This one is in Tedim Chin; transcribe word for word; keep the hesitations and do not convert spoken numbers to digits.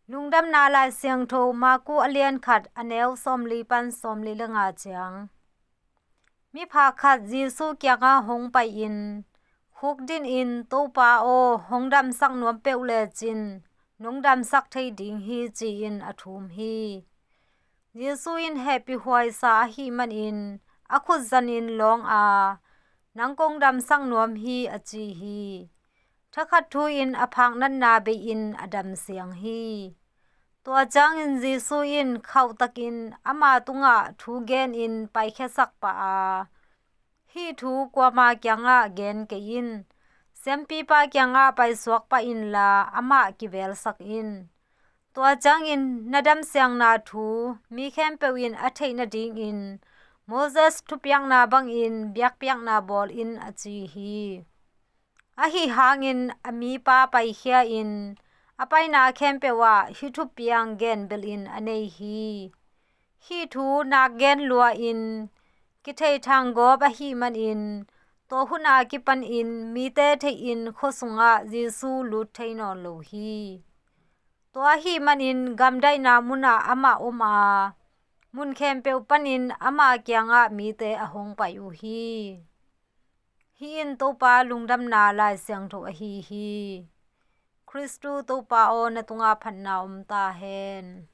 Lungdamna Lai Siangtho Marku a lian khat, a neu sawmli pan sawmli le nga ciang. Miphak khat Jesu kiangah hong pai-in, khukdin in, "Topa aw, hong damsak nuam peuh lecin nong damsak thei ding hi," ci-in a thum hi. Jesu in hehpih huaisa ahih manin a khut zanin lawng a, "Nang kong damsak nuam hi," a ci hi. Thakhat thu-in a phaknatna bei-in a damsiang hi. Tua ciangin Jesu in khauhtakin ama tungah thu genin paikhiasak pah a, "Hih thu kuama kiangah gen kei in. Siampipa kiangah paisuak pah inla, amah kivelsak in. Tua ciangin na damsiangna thu mi khempeuh in a theih nadingin Moses thupiakna bangin biakpiakna bawl in," a ci hi. Ahi hangin a mipa paikhia-in a paina khempeuh ah hih thupiang genbelhin a nei hi. Hih thu nak gen lua-in kithei thanggawp ahih manin, tua hun a kipanin mite theihin khua sungah Jesu lut thei nawn lo hi. Tua ahih manin gamdaihna munah amah om a, mun khempeuh panin ama kiangah mite a hong pai uh hi. Hih in Topa Lungdamna Lai Siangtho ahi hi. Khristu Topa aw, na tungah phatna om ta hen.